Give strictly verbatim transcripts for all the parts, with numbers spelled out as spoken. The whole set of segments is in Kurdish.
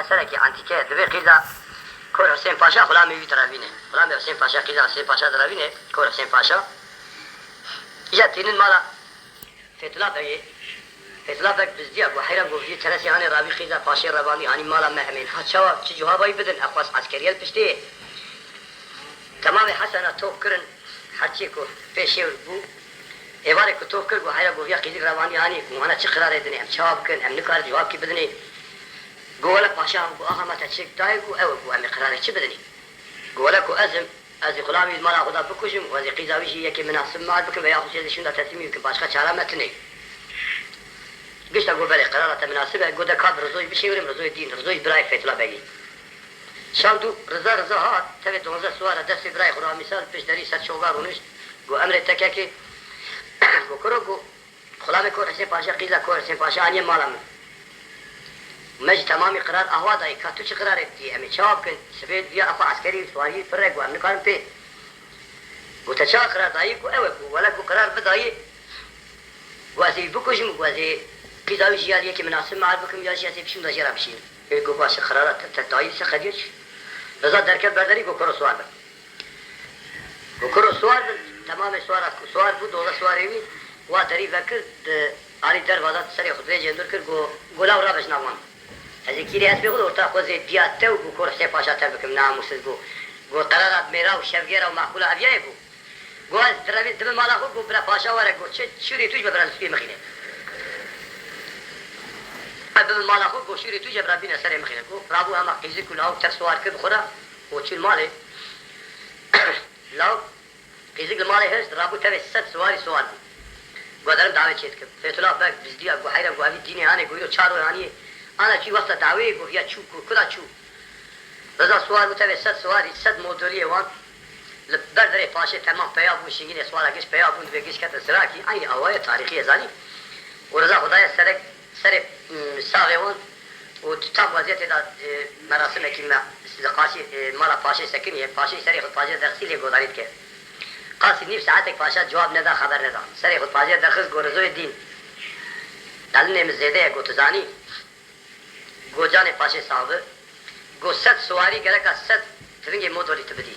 Eserekî antîke ye. Divê qîza Kor Husên Paşa xulamê wî direvîne. Xulamê Husên Paşa, qîza Husên Paşa direvîne, Kor Husên Paşa. Îja tînin mala Fethullah Begê. Fethullah Beg bizdiya, got heyran, got vî teresê hanê ravî qîza paşê revandî hanî mala me, em ên ha çawa, çi cewabeyî bidin, ew xwest eskeriye li piştê ye. Temamê Hesena top kirin, herçiyê ku pêşê bû, êvarê ku top kir, got heyran, got viya qîzik revandî hanî, got wana çi qirarê dinê, em çawa bikin, em nikarin cewabkî bidinê. Got wele paşa, got axa me te çi dayê, got ew e, got em ê qirarê çi bidinê. Got wele ku ez im, ez ê xulamî li mala xwe de bikujim û ez ê qîza wî jî yekê minasib mal bikim veya xwe jê şûnda teslîmî bikim, başqa çare me tune ye. Gişta got belê, qerara te minasib e, got de ka bi Rizoyî bişêwirim, Rizoyê dîn, Rizoyî birayê Fethullah Begî. Şand û Riza, Riza hat, tevê donzdeh siwar e, destê birayê xwe re amîsa, li pişt derî ser çoga rûnişt, got emrê te kekê, got kuro, got Xulamê Kor Husên Paşa, qîza Kor Husên Paşa aniye mala min. Me jî temamî qirar ahwa dayî, ka tu çi qirarê didî, em ê çawa bikin? Sibê viya xwe eskerî, siwarî pir e, got em nikarin pê. Got te çawa qirar dayî? Got ew e, got wele got qirar bidayî, got ez ê wî bikujim, got ez ê qîza wî jî ya li yekê minasib mal bikim ya jî ez ê bişim da jê re bişînim. Ê got baş e, qirara te, te dayî, se qediye çi? Riza derket ber derî, got kuro siwar be. Got kuro siwar bin, temamê siwara ku siwar bû, doza siwarê wî, wa derî vekir, di alî derva de serê xwe dirêjê hundir kir, got, got law rabe ji nav wan. Ez ê kîrê hespê xwe di orta xwe zê diya te û got kor Husên Paşa te bikim, namûsiz, got, got qerara mêra û şevgêra û maqûla ev ya ye, got. Got ez direvî dibim mala xwe, got bira paşa were, got çi şûrê tu ji me bira li spî mixîne. Ez bibim mala xwe, got şûrê tu ji bira bîne serê mixîne. Got rabû hema qîzik û lawik tev siwar kir bi xwe re û çûn malê. Law qîzik li malê hişt, rabû tevê sed siwarî siwar bû. Got derim dawê çê dikim. Fethullah Beg bizdiya, got heyra, got evî dînê hanê, got îro çar roy haniyê. Ana çû wexta dawê, got viya çû, ku, ku da çû. Riza siwar bû tevê sed siwarî, sed modoliyê wan. Li ber derê paşê temam peya bûn, şingînê siwara giş peya bûn, divê giş ketin sirakî. Eynî awayê tarîxî ye zanî. Û Riza xwe daye serek, serê, mm, saxê wan. Û tu tam weziyetê de, e, merasimekî me li qaşî, e, mala paşê sekiniye. Paşê serê xwe paşê derxistî lê godarî dike. Qasî nîv saetek paşa cewab neda, xeber neda. Serê xwe paşê derxist, got Rizoyê dîn, delinê min zêde ye, got tu zanî. Got canê paşê sax bi. Got sed siwarî gereka sed tivingê modolî tu bidî.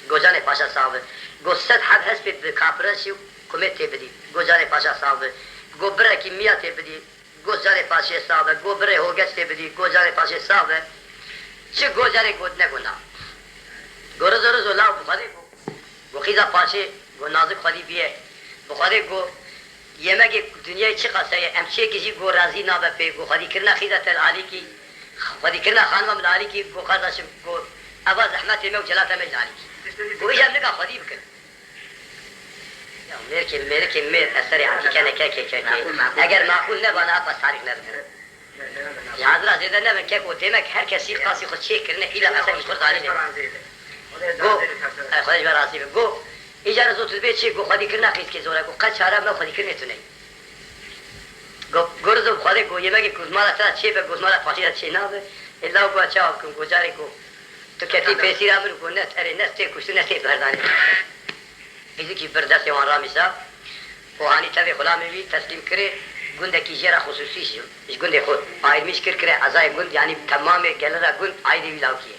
Got canê paşa sax bi. Got sed heb hespê bi kapireşî û kumê tê bidî. Got canê paşa sax bi. Got birekî miya tê bidî. Got carê paşê sax be, got birê hogeç tê bidî, got carê paşê sax be. Çi got carê got ne got na. Got rizo rizo law bi Xwedê got. Got xîza paşê got nazik xwedî biye. Bi Xwedê got yemegê dinyayê çiqas heye, em çêkî jî got razî nabe pê, got xwedîkirina xîza te li alîkî, xwedîkirina xanima min li alîkî, got qardaşim, got eva zehmetê me û celata me ji alîkî. Got îja em nika xwedî bikin. Ya mêrkê, mêrikê mêr, ez serê entîke ne kekê kekê. Maqûl, maqûl. Eger maqûl nebana, ev qas tarîx nebin. Ji hazira zêde nebin keko, demek her kesî qasî xwe çêkirine, îla qasek ji xwe zanîne. Go, e, Xwedê ji we razî be. Go, îcar zot dibê çê, go xwedîkirina qîzkê zor e, go qet çare me xwedîkirinê tune. Go, go rizo bi Xwedê, go yemegê ku mala te çê be, go mala paşê de çê nabe. Ê law go çawa bikim, go carê go tu ketî pêsîra min, go ne erê, ne tê kuştin, ne tê berdanê. Qîzikî bir destê wan ramîsa û anî tevê xulamê wî teslîm kirê gundekî jê re xusûsî ji, ji gundê xwe ayirmîş kir, kire ezayê gund, yanî temamê gele re gund aîdê wî lawkî ye.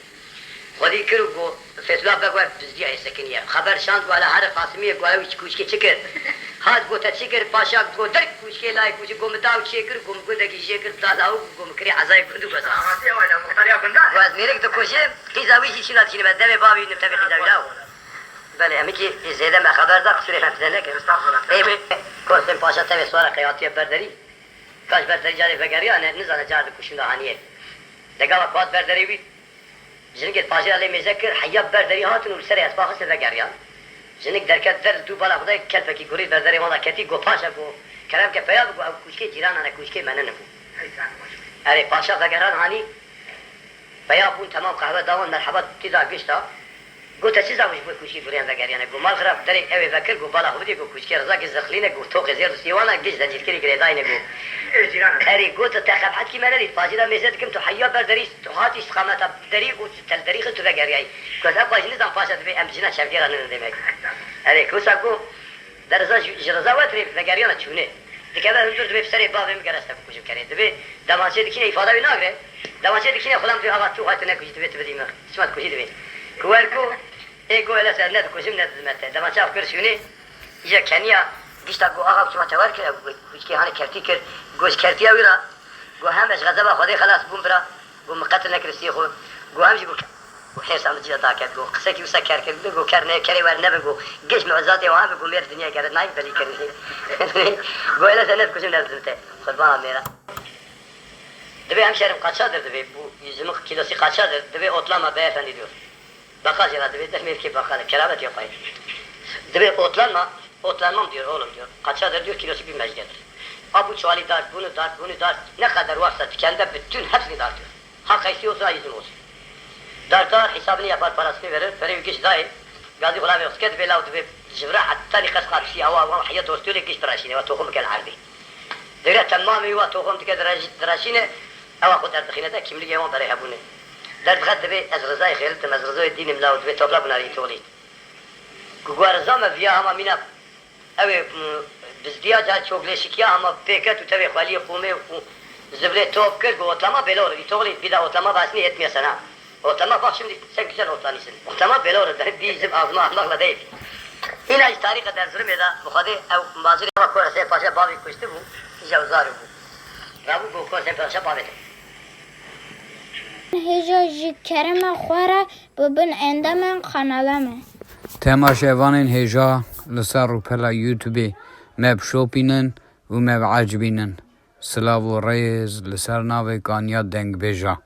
Xwedî kir û got, Fethullah Beg we bizdiya ê sekiniye. Xeber şand got, hele here Qasimiyê got, ew kûçkê çi kir? Hat got, te çi kir? Paşa got, derk kûçkê layê kûçkê got, min daw çê kir, got, min gundekî jê kir, da lawik, got, min kirê ezayê gund û got. Got, ez mêrik dikujim, qîza wî jî şîna dişînim, ez devê bavî wî nim tevê qîza wî law. Belê, em hikî zêde me xeber da, qisûrê me pide nekin. Estağfurullah. Ê, Korsên Paşa tevê sora qeyatiye berderî. Kaş berderî carê vegeriyane, nizane car di kuşûn de haniye. Degava ku hat berderî wî, jiningê paşê re lê mêze kir, heya berderî hatin û li serê hespa xiste vegeriyan. Jinik derket der, li dû bala xwe de kelpekî gurî berderê wan de ketî, got, Paşa, got, kerem ke peya bigo, ew kûçkê cîranan e, kûçkê me nine, got. Erê, paşa vegeran hanî, peya bûn temam, qehwe da wan, merheba tê da gişta. Got, te çi zanî ji bo kûçkê guriyên vegeriyane? Got, mal xirab derê ew ê vekir, got, bala xwe bidê, got, kûçkê Rizakê zirxilîne, got, toqê zêr distê wan e, giş zencîrkirî girêdayne, got. Erê, got, te qebhetkî me nedît, pacî de mêze dikim, tu heya ber derî, tu hatî îstiqameta derî û tu tel derî xist tu vegeriyayî. Got, ez ev xwe jî nizam, paşa divê em jina çevgêra ninin demek. Erê, wisa got, de Riza ji, ji Riza wetirê vegeriyana çûne. Dikeve hundir divê bi serê bavê min gere ez te bikujim kerê. Divê demaçê dikîne îfada wî nagre. Demançê dikişîne xulam dibê axa tu xwe tu nekujî dibê tu bidî min. Çima dikujî dibê. Ku wer ku ê go hele ser ne dikujim ne didime te. Demançe ev kir şûnê îja keniya gişta go axa çima te wer kir ev kuçkê hanê kertî kir. Go ji kertiya wî re go hem ez ji xezeba Xwedê xelas bûm bira. Go min qetil nekir stiyê xwe. Go hem jî go Û hêrsa min cî de daket, got, qisekî wisa ker kir, got, ker ne, kerê wer nebin, got, giş mucizatê wan bi, got, mêr dinyayê gere nayî belî kirin. Got, hele se ne dikujim ne didin te. Qurbana mêra. Dibê hemşerim kaçadır dibê, bu üzümün kilosu kaçadır? Dibê otlama beyefendi diyor. Bakal jê re dibê, demêrkê bakal e, keramet yok ay. Dibê otlanma, otlanmam diyor oğlum diyor. Kaçadır diyor, kilosu bir mecliyedir. A bu çuvalı dart, bunu dart, bunu dart. Ne kadar varsa tükende bütün hepsini dartıyor. Ha kayısı olsun, ha üzüm olsun. Dartar, hesabını yapar, parasını verir. Perê wî giş dayê. Gazî xulamê xwe dibê law dibê ji vira heta nîqas qapsî awa awa heya dostûlê giş diraşîne, wa toxum bikel erdê. Dere temamê wa toxum dike diraj-, diraşîne, ewa xwe derdixîne de kimligê wan berê hebûne. Derdixe dibê ez Rizayê xêlitim, ez Rizoyê dînim law dibê topla binarî tolî. Ku gwa Riza me viya hema mîna Ew ê, m, bizdiya car çogleşikiya hema pêket û tevê xweliyê qûmê û zibilê top kir, got, otlama bêlor, îtoxlî, bir daha otlama basını etmiyor sana. Otlama bak şimdi sen güzel otlanırsın. Otlama bêlor, bizim ağzıma almakla değil. Îna ji tarîxa Erzurumê de, bi Xwedê ew mazirê Kor Hesên Paşa bavê kuştibû, îja zarû bû. Rabû got, Kor Hesên Paşa bavê te. Hêja ji kerema xwe re bibin endamên kanala me. Temaşevanên hêja li ser rûpela YouTubeê me bişopînin û me biecibînin. Silav û rêz li ser navê Kanya Dengbêja.